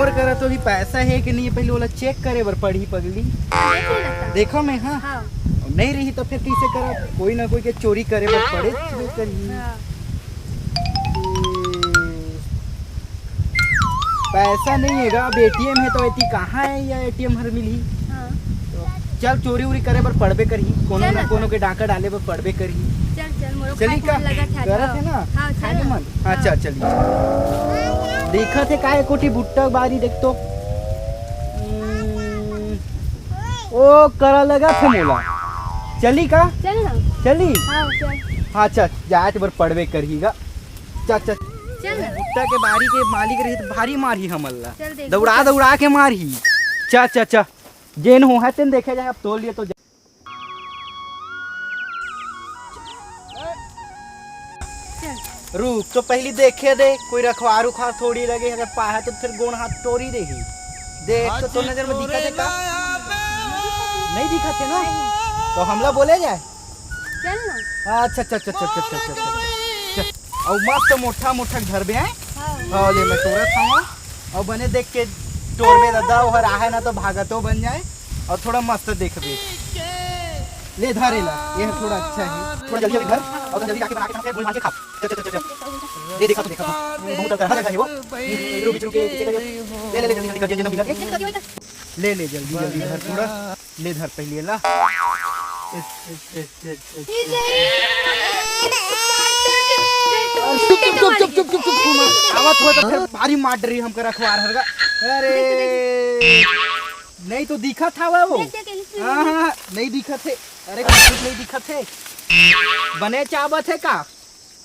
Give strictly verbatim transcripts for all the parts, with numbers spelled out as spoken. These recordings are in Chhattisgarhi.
और करा तो भी पैसा हे कि नहीं, पहले ओला चेक करे बर पड़ही पगली। देखो मैं, हाँ। हाँ। नहीं रही तो फिर कैसे करा, कोई ना कोई के चोरी करे बर पड़े करही। हाँ। पैसा नहीं हे गा, अब एटीएम हे तो एती कहाँ हे या एटीएम हर मिलही? हाँ। तो चल चोरी उरी करे बर पड़बे करही, कोनो चल ना ना। कोनो के डाका डाले बर पड़बे करही। चल चल, मोरो चली खाए का? मन लगत हे करत तो। हे ना? हाँ, खाए चल। के मन? हाँ, हाँ। चल चली। देखत हे काय कोठी भुट्टा बारी देख तो। हम्म, ओ करा लगत हे मोला। चली का? चल ना। चली? हाँ, चल। हाँ, चल, जाए बर पड़बे करही गा। चा, चा। चल ना। भुट्टा के बारी के मालिक रही तो भारी मारही हमन ला। चल देख। दौड़ा, दौड़ा के मारही। चा, चा, चा। जेन हो है तेन देखे जाए, अब तोल लिए तो जा। चल। रुक, तो पहली देखे दे, कोई रखवार उखवार थोड़ी लगे, अगर पाहे तो फिर गोड़ हाथ टोरी देही। देख, तो तोर नजर में दिखत हे का? नहीं दिखत हे ना? तो हमला बोले जाए? चल ना। अच्छा, अच्छा, अच्छा। चल। अउ मस्त मोटा मोटा घर बे आए। हाँ। हाँ, ले मैं टोरत हूँ। अउ बने देख के टोरबे दादा, ओहर आहे ना तो भागतो बन जाए। अउ थोड़ा मस्त देखबे। ले धर एला, ये थोड़ा अच्छा है। थोड़ा जल्दी अभी धर, अउ जल्दी जाके बना के खाते हैं, बोल मार के खा। चल, चल, चल, चल, चल। ये देखा तो देखा, बहुत अच्छा लगा है वो। ये, ये, ये, रुक, रुक, ये, ये, ये, ले, ले, ले, जल्दी, जल्दी कर, जल्दी, जल्दी कर। ले, ले, जल्दी, जल्दी धर थोड़ा। ले धर पहले ला। चुप, चुप, चुप, चुप, चुप, चुप, चुप, चुप, चुप। आवत हो तो फिर भारी मार डरी हमका रखवार हर गा। अरे, नहीं तो दिखत हवा वो। देख, देख, इसमें हाँ, हाँ, हाँ, नहीं दिखत हे। अरे, कुछ नहीं दिखत हे। बने चाबत हे का?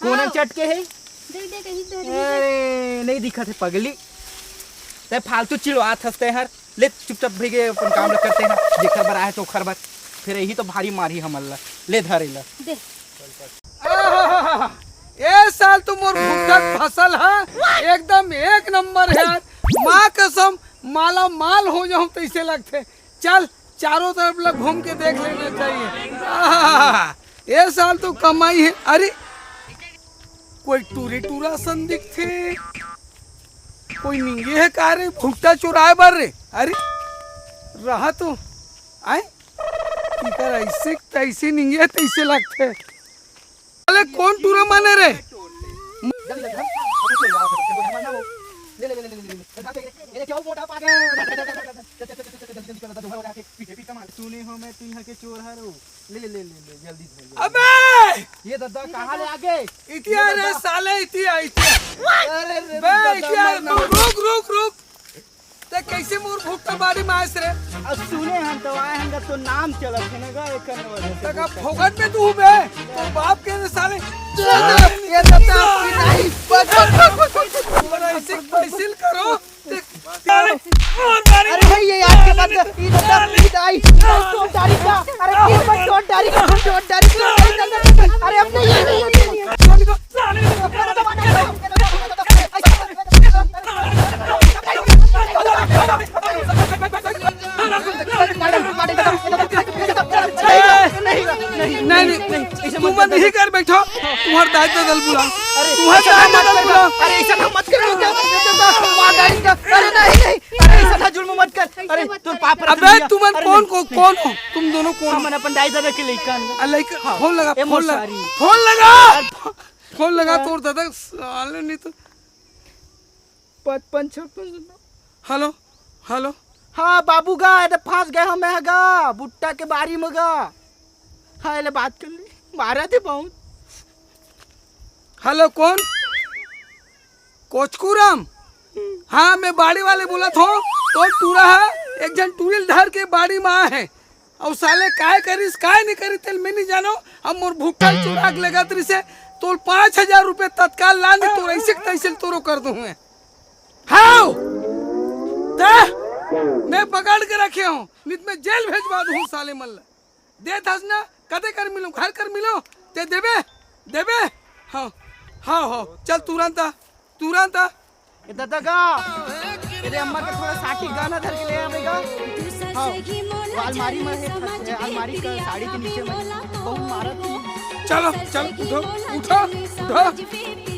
कोनन हाँ। चटके हे? देख, देख, यही तो है। अरे, नहीं दिखत हे पगली। ते फालतू चिल्लात हस ते हर। ले चुपचाप भई के अपन काम ल करते हैं, जेकर बर आए तो ओकर बर। फिर यही तो भारी मारही हमन ला। ले धर एला। दे। आहा, ए साल तो मोर भुट्टा के फसल ह एकदम एक नंबर हे यार। माँ कसम, माला माल हो जाऊं तइसे लगथे। चल, चारों तरफ ल घूम के देख लेना चाहिए। आहा, ए साल तो कमाई हे। अरे, कोई टूरी टूरा सन दिखथे। कोई निंगे हे का रे, भुट्टा चुराए बर रे? अरे, रहा तो, आए? इकर ऐसे तैसे निंगे हे, तैसे लगथे। अरे, कौन टूरा माने रे? सुने हो, मैं तुइहा के चोर हरो। ले, ले, ले, ले, जल्दी धर, जल्दी। अबे! ये दादा, कहाँ ले आगे? इतिया ये रे दादा। साले, इतिया, इतिया। अरे रे बे, दादा, इतिया, मर ना। रुक, रुक, रुक, रुक। ते कैसे मोर भुट्टा बारी में आयस रे? अब सुने हम तो आए हम, तो नाम चलत हे ना गा, एकर वजह से तक अब भुट्टा। फोकट में तू बे, तो बाप के रे साले। ये दादा, ये नहीं। बस, बस, बस, बस, बस। और ऐसे, ऐसे करो। अरे भाई, ये यार के बाद ई दादा, ई दाई, ई दाई, तो डारी का, अरे की मत तो डारी का, तो डारी का, अरे अब नहीं, ये नहीं, ये नहीं, ये नहीं। नहीं, नहीं, नहीं, तुमन नहीं कर बैठो, तुम्हार दाई ददा ल बुला, अरे, तुम्हार ऐसा दाई मत ददा ल कर, बुला। अरे, ऐसा मत कर, रुक जा, रुक जा, मार डालेंगे। अरे, नहीं, नहीं, अरे, ऐसा ना जुल्म मत कर। अरे, तोर पाप रख अबे, लिया। तुमन अरे, कौन नहीं, को, नहीं। कौन हो? तुम दोनों कौन हो? हमन अपन दाई ददा के लइका हन। आ, लइका, हाँ। फोन लगा, ए, फोन लगा। मोसारी। फोन लगा। अरे, फो-, फोन लगा, हाँ। तोर ददा, साले नहीं तो। पचपन छप्पन सुनो। Hello, hello. हाँ बाबू गा, एदे फंस गए हमें गा, भुट्टा के बारी में गा। हाँ, एले बात कर ली, मारा थे बहुत। हेलो, कौन? कोचकूराम? हाँ, मैं बाड़ी वाले बोलत हूँ। तो टूरा है, एक जन टूरिल धर के बाड़ी में आए हैं। अउ साले काय करिस, काय नहीं करिस, तेल मैं नहीं जानो। हम मोर भुट्टा चुरा के लेगत रहिसे, तोल पाँच हजार रुपये तत्काल ला, नहीं तोर ऐसे के तैसे तोरो कर दूँ मैं। हाव! ता? मैं पकड़ के रखे हूँ, नित मैं जेल भेजवा दूँ साले मन ला। दे थस ना, कदे कर मिलो, घर कर मिलो, ते देबे, देबे? हाँ, हाँ, हाँ, चल तुरंत आ। तुरंत आ। ए दादा गा, तेरे अम्मा के थोड़ा साटी गाना धर के ले आवे गा। हाँ, वो अलमारी में है, अलमारी का साड़ी के नीचे में बहुत मारा थी। चलो, चल, उठो, उठो, उठो।